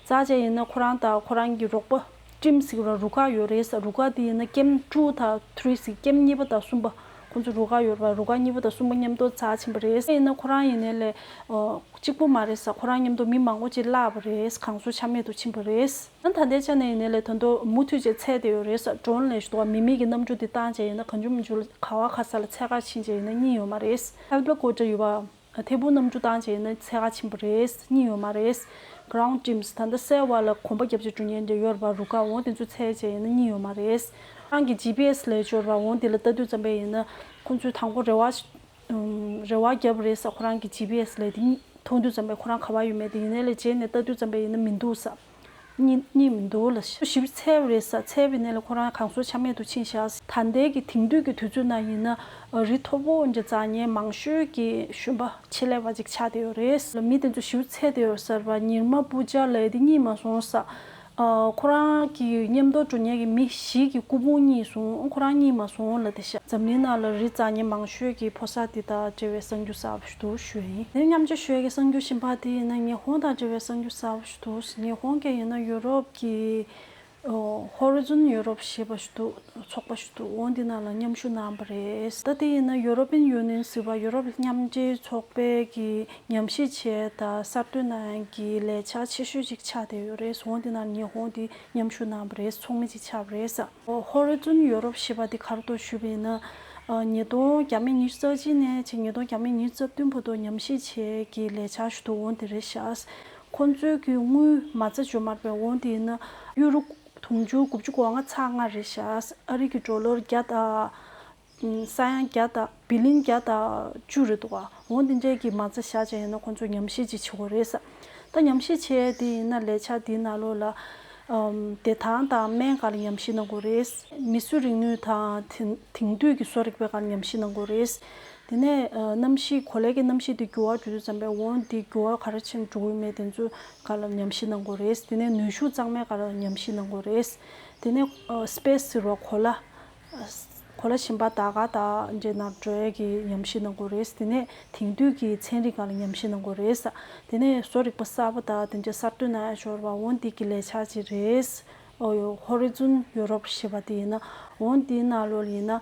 འཛེག་བྱས་ཡིན་ན་ཁོ་རང་དང་ཁོ་རང་གི་རོགས་པ་ཊིམ་ཟེར་གྱི་རུ་ཁག་ཡོད་རེད་ས། རུ་ཁག་དེ་ཡིན་ན་ཀེམ་ཊུ་དང་ཐི་རི་ཟེར་ཀེམ་གཉིས་པ་དང་གསུམ་པ། ཁོང་ཚོ་རུ་ཁག་ཡོད་རེད་པ། རུ་ཁག་གཉིས་པ་དང་གསུམ་པ་མཉམ་དུ་འཛེག་ཕྱིན་པ་རེད། ཡིན་ན་ཁོ་རང་ཡིན་ནའི་ལས། ཨོ། གཅིག་པོ་མ་རེད་ས། ཁོ་རང་མཉམ་དུ་མི་མང་པོ་ཅིག་བརླགས་པ་རེད། གང་སར་ཆ་མེད་དུ་ཕྱིན་པ་རེད། ད་ད་ལྟའི་ཆ་ནས་ཡིན་ནའི་ལས་ད་དུང་མུ་མཐུད་བྱས་འཚོལ་བསྡད་ཡོད་རེད་ས། ཌོ་རོན་ལབ་ཞིག་འདུག་ག་མི་མེད་ཀྱི་གནམ་གྲུ་དེ་བཏང་བྱས་ཡིན་ན་གང་བྱུང་མང་བྱུང་ག་བ་ག་ས་ལ་འཚོལ་ག་ཕྱིན་བྱས་ཡིན་ན་རྙེད་ཡོད་མ་རེད། ཧེ་ལི་ཀོབ་ཊར་ཡོད་པ། ཐད་འཕུར་གནམ་གྲུ་བཏང་བྱས་ཡིན་ན་འཚོལ་ག་ཕྱིན་པ་རེད། རྙེད་ཡོད་མ་རེད། Ground teams ད་ལྟ་སེལ་བ་ལ་གོམ་པ་རྒྱབ་བྱས་འགྲོ་མཁན་འདྲ་ཡོད་རེད་པ། རུ་ཁག་འོ་དེ་ཚོ་འཚོལ་བྱས་ཡིན་ན་རྙེད་ཡོད་མ་རེད། ཁོ་རང་གི་ཇི་པི་ཨེས་ལབ་ཡ་ཅིག་ཡོད་རེད་པ། འོ་དེ་ལ་ལྟ་དུས་ཙམ་པ་ཡིན་ན་ཁོང་ཚོས་དང་པོ་རེ་བ་ཞིག་ཨུམ། རེ་བ་བརྒྱབ་པ་རེད་ས། ཁོ་རང་གི་ཇི་པི་ཨེས་ལབ་དེ་མཐོང་དུས་ཙམ་པ་ཁོ་རང་ག་བ་ཡོད་མེད་དེ། ཡིན་ནའི་ལས་རྗེས་ནས་ལྟ་དུས་ཙམ་པ་ཡིན་ན་མི་འདུག་ས། རྙེད་རྙེད་མི་འདུག་ལབ་ཞེ་པོ་འཚོལ་བ་རེད་ས། འཚོལ་བ་ཡིན་ནའི་ལས་ཁོ་རང་གང་སར་ཆ་མེད་དུ་ཕྱིན་ཤག་ད་ལྟའི་གི་དེང་དུས་ཀྱི་དུས་ཚོད་ནང་ཡིན་ན་རི་མཐོ་པོ་འདྲ་འཛེག་མཁན་མང་ཤོས་ཀྱི་གཞོན་པ་ཆེད་ལས་པ་ཅིག་ཆགས་བསྡད་ཡོད་རེད། མི་དེ་ཚོ་ཞེ་པོ་འཚོལ་བསྡད་ཡོད་ས་རེད་པ། ཉི་མ་པུ་ཇ་ལབ་དེ་རྙེད་མ་སོང་ས། ཨ། ཁོ་རང་གི་མཉམ་དུ་འགྲོ་མཁན་གྱི་མི་བཞི་གི་སྐུ་ཕུང་རྙེད་སོང་། ཁོ་རང་རྙེད་མ་སོང་ལབ་བསྡད་ཤག་འཛམ་གླིང་ནང་ལ་རི་འཛེག་མཁན་མང་ཤོས་ཀྱི་ཕོ་གསར་དེ་དང་འབྲེལ་བའི་གསར་འགྱུར་གསར་པ་ཞིག་འདུག་ཞུ་ཡ་ཡིན། དེ་མཉམ་དུ་ཞུ་ཡ་གི་གསར་འགྱུར་གཞན་པ་དེ་ཡིན་ན་ཉི་ཧོང་དང་འབྲེལ་བའི་གསར་འགྱུར་གསར་པ་ཞིག་འདུག་ཉི་ཧོང་གི་ཡིན་ན་ཡུ་རོབ་ཀྱི་ཨོ། Horizon Europe ཞེས་པ་ཞིག་འདུག་ཚོགས་པ་ཞིག་འདུག་འོ་འདི་ནང་ལ་མཉམ་ཞུགས་གནང་བ་རེད། ད་དེ་ཡིན་ན་European Union ཟེར་བ་ཡུ་རོབ་མཉམ་འབྲེལ་ཚོགས་པའི་གི་ཉམས་ཞིབ་བྱས་དང་གསར་གཏོད་གནང་ཡག་གི་ལས་འཆར་ཆེ་ཤོས་ཅིག་ཆགས་བསྡད་ཡོད་རེད། འོ་འདི་ནང་ཉི་ཧོང་དེ་མཉམ་ཞུགས་གནང་བ་རེད། ཚོགས་མི་ཅིག་ཆགས་པ་རེད། ཨོ། Horizon Europe ཞེས་པ་དེ་ག་རེ་འདུག་ཞུས་པ་ཡིན་ན། ཨ། ཉིས་སྟོང་ཉི་ཤུ་རྩ་གཅིག་ནས་ཕྱིན་ཉིས་སྟོང་ཉི་ཤུ་རྩ་བདུན་བར་དུ་ཉམས་ཞིབ་བྱས་ཀྱི་ལས་འཆར་ཞིག་འདུག་འོ་འདི་རེད་ཤག་ཁོང་ཚོའི་གི་དངུལ་མ་རྩ་ཅིག་ཡོད་མ་རེད་པས། འོ་འདི་ཡིན་ན་ཡུ་རོ་དུང་ཕྱུར་དགུ་བཅུ་གོ་ལྔ་ཚེག་ལྔ་རེད་ཤག་ཨ་རི་གི་ཌོ་ལར་བརྒྱ་དང་། ཨུམ། ས་ཡ་བརྒྱ་དང་བི་ལིན་བརྒྱ་དང་བཅུ་རེད་འདུག་ག་འོ་འདི་འདྲའི་གི་མ་རྩ་བཞག་བྱས་ཡིན་ན་ཁོང་ཚོས་ཉམས་ཞིབ་ཅིག་བྱེད་དགོས་རེད་ས། ད་ཉམས་ཞིབ་བྱས་དེ་ཡིན་ན་ལས་འཆར་དེའི་ནང་ལོགས་ལ། ཨུམ། བདེ་ཐང་དང་སྨན་སྒང་ལ་ཉམས་ཞིབ་གནང་དགོས་རེད། མིས་བཟོས་རིག་ནུས་དང་དེང་དེང་དུས་ཀྱི་བཟོ་རིག་པའི་སྒང་ལ་ཉམས་ཞིབ་གནང་དགོས་རེད། དེ་ནས། ཨ། གནམ་གཤིས་གོ་ལའི་གི་གནམ་གཤིས་དེ་འགྱུར་བ་འགྲོ་དུས་ཙམ་པའི་འོ་འདི་འགྱུར་བ་ག་རེ་ཕྱིན་འགྲོ་གི་ཡོད་མེད་དེ་ཚོའི་སྒང་ལ་ཉམས་ཞིབ་གནང་དགོས་རེད། དེ་ནས་ནུས་ཤུགས་གཙང་མའི་སྒང་ལ་ཉམས་ཞིབ་གནང་དགོས་རེད། དེ་ནས། ཨ། སི་པེ་སི་ཟེར་བ་གོ་ལ། གོ་ལ་གཞན་པ་ཟླ་སྐར་དང་འདྲ་ནང་འགྲོ་ཡས་ཀྱི་ཉམས་ཞིབ་གནང་དགོས་རེད། དེ་ནས་དེང་དུས་ཀྱི་ཚན་རིག་སྒང་ལ་ཉམས་ཞིབ་གནང་དགོས་རེད། དེ་ནས་བཟོ་རིག་པ་གསར་པ་དང་དེ་འདྲ་གསར་གཏོད་གནང་ཡ་ཤོར་བ་འོ་འདི་གི་ལས་འཆར་ཅིག་རེད། ཨོ་ཡོ། Horizon Europe ཞེས་པ་དེ་ཡིན་ན་འོ་འདིའི་ནང་ལོགས་ལ་ཡིན་ན་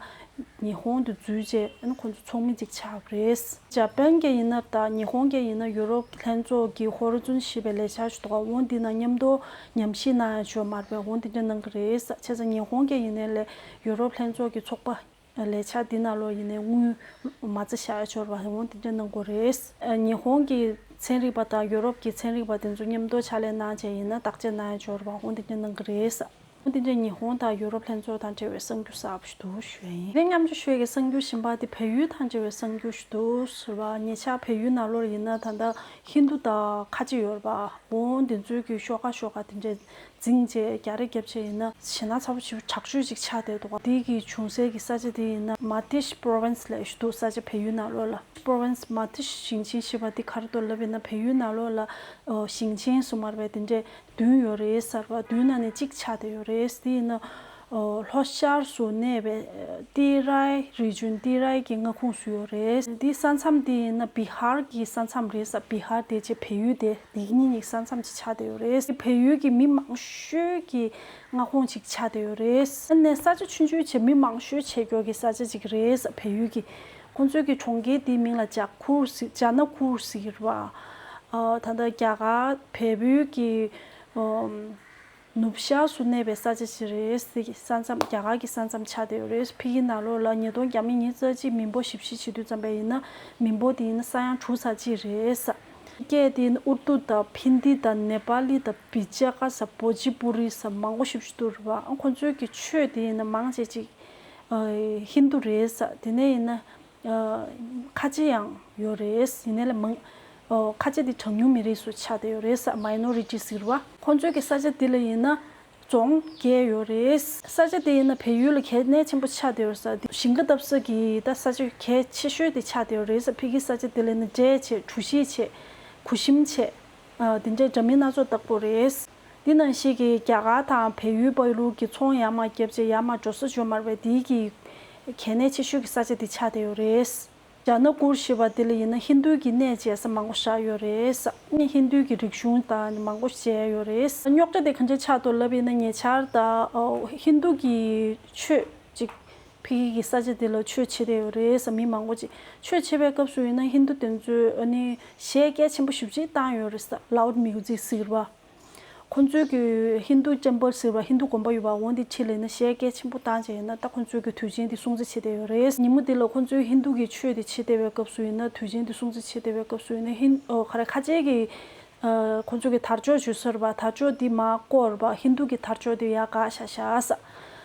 ཉི་ཧོང་དུ་འཛུལ་རྗེས་ཨ་ནི་ཁོང་ཚོ་ཚོགས་མི་ཅིག་ཆགས་པ་རེད། ཇ་པན་གྱི་ཡིན་ན་དང་ཉི་ཧོང་གི་ཡིན་ན་ཡུ་རོབ་ལྷན་ཚོགས་ཀྱི་Horizon ཞེས་པའི་ལས་འཆར་ཞིག་འདུག་ག་འོ་འདི་ནང་མཉམ་དུ་ཉམས་ཞིབ་གནང་ཡ་ཅིག་ཡོད་མ་རེད་པས། འོ་འདི་འདྲ་གནང་གི་རེད། བྱས་ཙང་ཉི་ཧོང་གི་ཡིན་ནའི་ལས་ཡུ་རོབ་ལྷན་ཚོགས་ཀྱི་ཚོགས་པ། ལས་འཆར་འདི་ནང་ལོགས་ཡིན་ནའི་དངུལ་མ་རྩ་བཞག་ཡ་ཅིག་ཡོད་རེད་པ། འོ་འདི་འདྲ་གནང་དགོས་རེད། ཉི་ཧོང་གི་ཚན་རིག་པ་དང་ཡུ་རོབ་ཀྱི་ཚན་རིག་པ་དེ་ཚོ་མཉམ་དུ་ཕྱག་ལས་གནང་བྱས་ཡིན་ན་བརྟག་དཔྱད་གནང་ཡ་ཅིག་ཡོད་རེད་པ། འོ་འདི་འདྲ་གནང་གི་རེད། འོ་འདི་འདྲ་ཉི་ཧོང་དང་ཡུ་རོབ་ལྷན་ཚོགས་དང་འབྲེལ་བའི་གསར་འགྱུར་གསར་པ་ཞིག་འདུག་ཞུ་ཡ་ཡིན། དེ་མཉམ་དུ་ཞུ་ཡ་གི་གསར་འགྱུར་གཞན་པ་དེ་བལ་ཡུལ་དང་འབྲེལ་བའི་གསར་འགྱུར་ཞིག་འདུག་ཟེར་བ། ཉེ་ཆར་བལ་ཡུལ་ནང་ལོགས་ཡིན་ན་ད་ལྟ་ཧིན་དུ་དང་ཁ་ཆེ་ཡོད་རེད་པ། འོ་འདི་ཚོའི་གི་ཤོག་ཁ་ཤོག་ཁ་དེ་འདྲས་འཛིང་བྱས་རྒྱ་རེ་བརྒྱབ་བྱས་ཡིན་ན་ཞེད་སྣང་ཚ་པོ་ཞེ་པོ་དྲག་ཤོས་ཅིག་ཆགས་བསྡད་འདུག་ག་འདི་གི་བྱུང་སའི་གི་ས་ཆ་དེ་ཡིན་ན་མ་ཏིཤ་པོ་རོ་ཝིན་སི་ལབ་ཞིག་འདུག་ས་ཆ་བལ་ཡུལ་ནང་ལོགས་ལ། པོ་རོ་ཝིན་སི་མ་ཏིཤ་ཞིང་ཆེན་ཞེས་པ་འདི་ག་རེ་འདུག་ལབ་ཡིན་ན་བལ་ཡུལ་ནང་ལོགས་ལ་ཨོ་ཞིང་ཆེན་སུ་མར་བའི་དེ་འདྲས་བདུན་ཡོད་རེད་ཟེར་བ། བདུན་ནང་ནས་གཅིག་ཆགས་བསྡད་ཡོད་རེད། དེ་ཡིན་ན་ ལྷོ་ཤར་སུ་གནས་པའི་ཏི་རའི་རི་ལྗོངས། ཏི་རའི་གི་མངའ་ཁོངས་སུ་ཡོད་རེད། འདི་ས་མཚམས་འདི་ཡིན་ན་བི་ཧར་གྱི་ས་མཚམས་རེད་ས། བི་ཧར་དེ་བྱས་བལ་ཡུལ་དེ། འདི་གཉིས་གཉིས་ཀྱི་ས་མཚམས་ཅིག་ཆགས་བསྡད་ཡོད་རེད། བལ་ཡུལ་གྱི་མི་མང་ཤོས་ཀྱི་མངའ་ཁོངས་ཅིག་ཆགས་བསྡད་ཡོད་རེད། ཨ་ནི་ས་ཆ་ཆུང་ཆུང་བྱས་མི་མང་ཤོས་བྱེད་ཀྱོག་གི་ས་ཆ་ཅིག་རེད་ས། བལ་ཡུལ་གྱི་ཁོང་ཚོའི་གི་གྲོང་ཁྱེར་དེའི་མིང་ལ་ཇག་ཁུར་ཟེར། ཇ་ན་ཁུར་ཟེར་གྱི་རེད་པ། ད་ལྟ་རྒྱ་གར་བལ་པོའི་གི་ནུབ་ཤར་སུ་གནས་པའི་ས་ཆ་ཅིག་རེད། ས་མཚམས། རྒྱ་གར་གྱི་ས་མཚམས་ཆགས་བསྡད་ཡོད་རེད། ཕ་གིའི་ནང་ལོགས་ལ་ཉིས་སྟོང་བརྒྱ་མེད་ཉེར་གཅིག་མི་འབོར་ཞིབ་བཤེར་བྱེད་དུས་ཙམ་པ་ཡིན་ན། མི་འབོར་དེ་ཡིན་ན་ས་ཡང་དྲུག་ཙམ་ཅིག་རེད་ས། སྐད་དེ་ཡིན་ན་ཨུར་དུ་དང་ཧིན་དི་དང་ནེ་པ་ལི་དང་བི་ཇ་ཀ་ས་བོ་ཇི་པུ་རི་ས་མང་པོ་ཞིབ་བཤེར་འདུག་རེད་པ། ཁོང་ཚོའི་གི་ཆོས་དེ་ཡིན་ན་མང་ཆེ་ཅིག་ཧིན་དུ་རེད་ས། དེ་ནས་ཡིན་ན། ཁ་ཆེ་ཡང་ཡོད་རེད། ཡིན་ནའི་ལ་མང་། ཁ་ཆེ་དེ་གྲངས་ཉུང་མི་རིགས་སུ་ཆགས་བསྡད་ཡོད་རེད་ས། མའི་ནོ་རི་ཊི་ཟེར་བ། ཁོང་ཚོའི་གི་ས་ཆ་འདི་ལ་ཡིན་ན་རྫོང་བརྒྱད་ཡོད་རེད། ས་ཆ་དེ་ཡིན་ན་བལ་ཡུལ་ལ་གལ་གནད་ཆེན་པོ་ཆགས་བསྡད་ཡོད་རེད་ས། ཞིང་ཁ་བཏབ་ས་གི་ད་ས་ཆ་གལ་ཆེ་ཤོས་དེ་ཆགས་བསྡད་ཡོད་རེད་ས། ཕ་གིའི་ས་ཆ་དེ་ལ་ཡིན་ན་འབྲས་བྱས། གྲོ་ཞིབ་བྱས། གུ་ཤམ་བྱས། དེ་འདྲའི་འདྲ་མིན་སྣ་ཚོགས་བཏབ་དགོས་རེད། འདི་ནང་བཞིན་གྱི་རྒྱ་གར་དང་བལ་ཡུལ་བར་ལུགས་ཀྱི་ཚོང་ཡར་མར་བརྒྱབ་བྱས་ཡར་མར་འགྲོ་ས་འབྱོར་མ་རེད་པས། དེའི་གི་གལ་གནད་ཆེ་ཤོས་ཀྱི་ས་ཆ་དེ་ཆགས་བསྡད་ཡོད་རེད། ཇ་ན་ཀུར་ཞེས་པ་དེ་ལ་ཡིན་ན་ཧིན་དུ་གི་གནས་མཇལ་ས་མང་པོ་བཞག་ཡོད་རེད། ཧིན་དུ་གི་རིག་གཞུང་དང་མང་པོ་མཇལ་ཡོད་རེད། རྙོག་དྲ་དེ་ག་འདྲ་ཆགས་འདུག་ལབ་ཡིན་ན། ཉེ་ཆར་ད་ཧིན་དུ་གི་ཆོས་ཅིག་ཕ་གི་གི་ས་ཆ་དེ་ལ་ཆོས་བྱེད་བསྡད་ཡོད་རེད་ས། མི་མང་པོ་ཅིག་ཆོས་བྱེད་པའི་སྐབས་སུ་ཡིན་ན་ཧིན་དུ་དེ་ཚོས་ཨ་ནི་གཞས་གལ་ཆེན་པོ་ཞེ་པོ་ཅིག་བཏང་ཡོད་རེད་ས། ལའུཌ་མིའུ་ཛིག་ཟེར་བ། ཁོང་ཚོའི་གི་ཧིན་དུ་ཊེམ་པལ་ཟེར་བ། ཧིན་དུ་དགོན་པ་ཡོད་པ། འོ་འདི་འཁྲིས་ལ་ཡིན་ན་གཞས་གལ་ཆེན་པོ་བཏང་བྱས་ཡིན་ན། ད་ཁོང་ཚོའི་གི་དུས་ཆེན་དེ་སྲུང་བརྩི་བྱེད་བསྡད་ཡོད་རེད། ཉིན་མོ་དེ་ལ་ཁོང་ཚོའི་ཧིན་དུ་གི་ཆོས་དེ་བྱེད་བསྡད་པའི་སྐབས་སུ་ཡིན་ན། དུས་ཆེན་དེ་སྲུང་བརྩི་བྱེད་བསྡད་པའི་སྐབས་སུ་ཡིན་ན། ཧིན། ཨོ། ག་རེ། ཁ་ཆེ་གི། ཨ། ཁོང་ཚོ་གི་དར་ལྕོག་ཞུ་ས་རེད་པ། དར་ལྕོག་འདི་མར་བསྐོར་བ། ཧིན་དུ་གི་དར་ལྕོག་འདི་ཡར་བཀག་བཞག་བཞག་ས།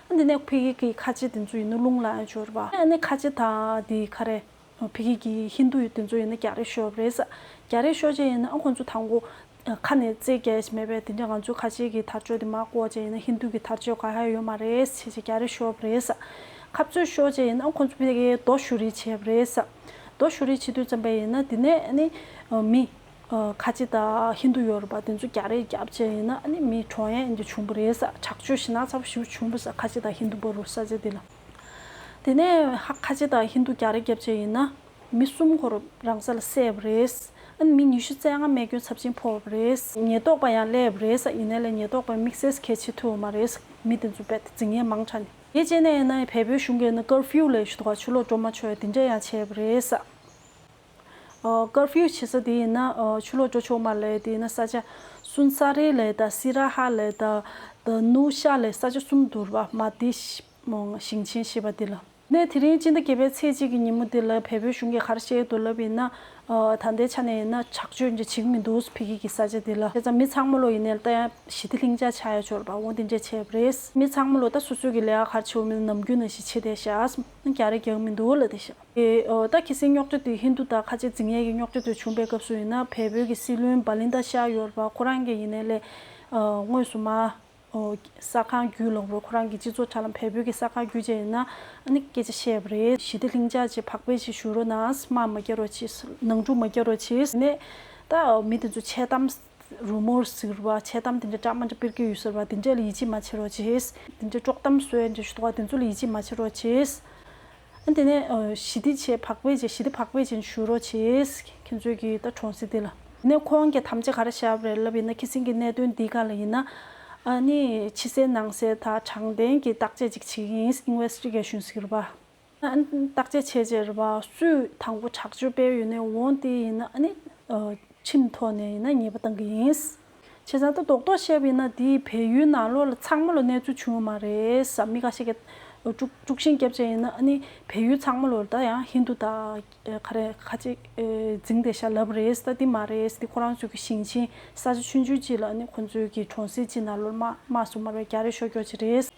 ཨ། འདི་ནས་ཕ་གི་གི་ཁ་ཆེ་དེ་ཚོ་ཡིན་ན་རླུང་ལངས་ཡ་ཅིག་ཡོད་རེད་པ། ཨ་ནི་ཁ་ཆེ་དང་དེ་ག་རེ། ཕ་གི་གི་ཧིན་དུ་དེ་ཚོ་ཡིན་ན་རྒྱག་རེས་ཤོར་བ་རེད་ས། རྒྱག་རེས་ཤོར་བྱས་ཡིན་ན། ཨ། ཁོང་ཚོ་དང་པོ་ཁ་ནས་རྩེད་རྒྱག་ཡ་ཞིག་མེད་པས། དེ་འདྲ་ང་ཚོའི་ཁ་ཆེ་གི་དར་ལྕོག་དེ་མར་བསྐོར་བྱས་ཡིན་ན། ཧིན་དུ་གི་དར་ལྕོག་གང་ཡང་ཡོད་མ་རེད་ཟེར་བྱས་རྒྱག་རེས་ཤོར་བ་རེད་ས། ཁ་རྩོད་ཤོར་བྱས་ཡིན་ན། ཨ། ཁོང་ཚོ་ཕ་གིར་རྡོ་གཞུ་རེས་བྱས་པ་རེད་ས། རྡོ་གཞུ་རེས་བྱེད་དུས་ཙམ་པ་ཡིན་ན། དེ་ནས་ཨ་ནི་མི། ཨ། ཁ་ཆེ་དང་ཧིན་དུ་ཡོད་རེད་པ། དེ་ཚོ་རྒྱག་རེས་བརྒྱབ་བྱས་ཡིན་ན། ཨ་ནི་མི་གྲོངས་ཡས་འདི་བྱུང་བ་རེད་ས། དྲག་སྤྱོད་ཞེད་སྣང་ཚ་པོ་ཞེ་པོ་བྱུང་བ་ས། ཁ་ཆེ་དང་ཧིན་དུ་བར་དུ་ས་ཆ་འདི་ལ། དེ་ནས་ཧ། ཁ་ཆེ་དང་ཧིན་དུ་རྒྱག་རེས་བརྒྱབ་བྱས་ཡིན་ན། མི་གསུམ་ཁོ་རང་རང་ས་ལ་བསད་པ་རེད། ཨ་ནི་མི་ཉི་ཤུ་རྩ་ལྔ་རྨས་སྐྱོན་ཚབས་ཆེན་ཕོག་པ་རེད། ཉེན་རྟོག་པ་ཡང་སླེབས་པ་རེད་ས། ཡིན་ནའི་ལས་ཉེན་རྟོག་པས་དམིགས་བསལ་གང་ཡང་བྱེད་ཐུབ་པ་མ་རེད། མི་དེ་ཚོ་རྦད་དེ་འཛིང་ཡས་མང་དྲགས་ནས། དེ་རྗེས་ནས་ཡིན་ན་བལ་པོའི་གཞུང་གིས་ནི་ཀར་ཕིའུ་ལབ་ཞིག་འདུག་ག་ཕྱི་ལོགས་འགྲོ་མ་ཆོག་ཡ་དེ་འདྲ་ཡང་བྱས་པ་རེད་ས། ཨ། ཀར་ཕིའུ་བྱེད་ས་དེ་ཡིན་ན། ཨ། ཕྱི་ལོགས་འགྲོ་ཆོག་མ་རེད་ལབ་ཡ་དེ་ཡིན་ན། ས་ཆ་སུན་ས་རི་ལབ་ཡ་དང་། སི་ར་ཧ་ལབ་ཡ་དང་། ད་ནུ་ཤ་ལབ་ཡ། ས་ཆ་གསུམ་འདུག་རེད་པ། མ་ཏི་ཞི། ཞིང་ཆེན་ཞེས་པ་དེ་ལ། ནས་དེ་རིང་སྤྱི་ཟླ་བརྒྱད་པའི་ཚེས་གཅིག་གི་ཉིན་མོ་དེ་ལ་བལ་པོའི་གཞུང་གིས་ག་རེ་བཤད་འདུག་ལབ་ཡིན་ན། ཨ། ད་ལྟའི་ཆ་ནས་ཡིན་ན་དྲག་སྤྱོད་འདི་བྱེད་ཀྱི་མི་འདུག་ཕ་གི་གི་ས་ཆ་དེ་ལ། བྱས་ཙང་མི་ཚང་མ་ལོ་ཡིན་ནའི་ད་ཡང་ཞི་བདེ་ལྷིང་འཇགས་ཆགས་ཡ་ཅིག་ཡོད་རེད་པ། འོ་དེ་འདྲས་བྱས་པ་རེད། མི་ཚང་མ་ལོ་ད་སོ་སོའི་གི་ལས་ཀ་ག་རེ་བྱེད་དགོས་མིན་ནམ་རྒྱུན་ནང་བཞིན་བྱེད་བསྡད་ཤག་རྒྱག་རེས་རྒྱག་གི་མི་འདུག་ལབ་བསྡད་ཤག་ཨེ། ཨོ། ད་གལ་སྲིད་རྙོག་དྲ་དེ་ཧིན་དུ་དང་ཁ་ཆེ་འཛིང་ཡས་ཀྱི་རྙོག་དྲ་དེ་བྱུང་པའི་སྐབས་སུ་ཡིན་ན། བལ་པོའི་གི་སྲིད་བློན་བྷ་ལིན་ད་ཤཱ་ཡོད་རེད་པ། ཁོ་རང་གིས་ཡིན་ནའི་ལས། ཨ། དངོས་སུ་མར། ཨོ། གསར་ཁང་བརྒྱུད་ལབ་དགོས་རེད། ཁོ་རང་གི་སྤྱི་ཚོགས་དྲ་ལམ་བལ་པོའི་གི་གསར་ཁང་བརྒྱུད་བྱས་ཡིན་ན། ཨ་ནི་སྐད་ཆ་བཤད་པ་རེད། ཞི་བདེ་ལྷིང་འཇགས་བྱས་བག་ཕེབས་བྱས་བཞུགས་རོགས་གནང་། དམག་མ་རྒྱག་རོགས་བྱེད། ནང་འཁྲུག་མ་རྒྱག་རོགས་བྱེད། ནས་ད་མི་དེ་ཚོ་འཆལ་གཏམ། རུ་མོར་ཟེར་བ། འཆལ་གཏམ་དེ་འདྲ་འདྲ་མི་འདྲ་སྤེལ་གྱི་ཡོད་ཟེར་བ། དེ་འདྲ་ལ་ཡིད་ཆེས་མ་བྱེད་རོགས་བྱེད། དེ་འདྲ་དཀྲོག་གཏམ་བཟོ་ཡ་འདྲ་ཞིག་འདུག་ག་དེ་ཚོ་ལ་ཡིད་ཆེས་མ་བྱེད་རོགས་བྱེད། ཨ། དེ་ནས། ཨ། ཞི་བདེ་བྱས་བག་ཕེབས་བྱས། ཞི་བདེ་བག་ཕེབས་བྱས་བཞུགས་རོགས་བྱེད། ཁྱེད་ཚོའི་གི་ད་གྲོང་གསེབ་དེ་ལ། དེ་ནས་ཁོང་གིས་དམ་བཅའ་ག་རེ་བཞག་པ་རེད་ལབ་ཡིན་ན། ཁ་སང་གི་གནད་དོན་འདིའི་སྒང་ལ་ཡིན་ན། ཨ་ནི་ཕྱི་གསལ་ནང་གསལ་དང་དྲང་བདེན་གྱི་བརྟག་དཔྱད་ཅིག་བྱེད་ཀྱི་ཡིན། ཨིན་ཝེ་སི་ཊི་གེ་ཤོན་ཟེར་གྱི་རེད་པ། ཨ་ནི་བརྟག་དཔྱད་བྱས་རྗེས་རེད་པ། སུས་དང་པོ་དྲག་སྤྱོད་སྤེལ་ཡོད་ནའི་འོ་དེ་ཡིན་ན། ཨ་ནི། ཨ། ཁྲིམས་ཐོག་ནས་ཡིན་ན་ཉེས་པ་གཏང་གི་ཡིན། བྱས་ཙང་ད་རྡོག་རྡོག་བཤད་པ་ཡིན་ན། དེ་བལ་ཡུལ་ནང་ལོགས་ལ་ཚང་མ་ལ་གནས་ཚུལ་བྱུང་ཡོད་མ་རེད་ས། མི་ཁ་ཤས་ཀྱིས་དཀྲུག་དཀྲུག་ཤིང་བརྒྱབ་བྱས་ཡིན་ན། ཨ་ནི་བལ་ཡུལ་ཚང་མ་ལོ་ད་ཡང་ཧིན་དུ་དང་ག་རེ་ཁ་ཆེ་འཛིང་བསྡད་ཤག་ལབ་རེད། ད་དེ་མ་རེད། དེ་ཁོ་རང་ཚོའི་གི་ཞིང་ཆེན་ས་ཆ་ཆུང་ཆུང་ཅིག་ལ། ཨ་ནི་ཁོ་ཚོའི་གི་གྲོང་གསེབ་ཅིག་ནང་ལོགས་དམག་དམག་སོགས་མ་རེད། རྒྱག་རེས་ཤོར་ཀྱོག་ཅིག་རེད།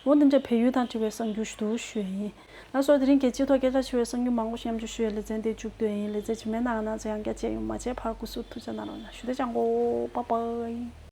འོ་འདི་འདྲ་བལ་ཡུལ་དང་འབྲེལ་བའི་གསར་འགྱུར་ཞིག་འདུག་ཞུ་ཡ་ཡིན། ལགས་སོ། དེ་རིང་རྒྱལ་སྤྱིའི་ཐོག་སྐད་ཆ་བྱུང་བའི་གསར་འགྱུར་མང་པོ་ཞིག་མཉམ་སྤྱོད་ཞུ་ཡའི་ལེ་ཚན་དེ་མཇུག་བསྡུ་ཡ་ཡིན། ལེ་ཚན་རྗེས་མའི་ནང་ང་ཚོ་ཡང་བསྐྱར་མཇལ་ཡོང་། མ་མཇལ་བར་སྐུ་གཟུགས་ཐུགས་ཅག་གནང་རོགས་གནང་། ཞུ་དེ་ཅང་གོ། པ་པའི།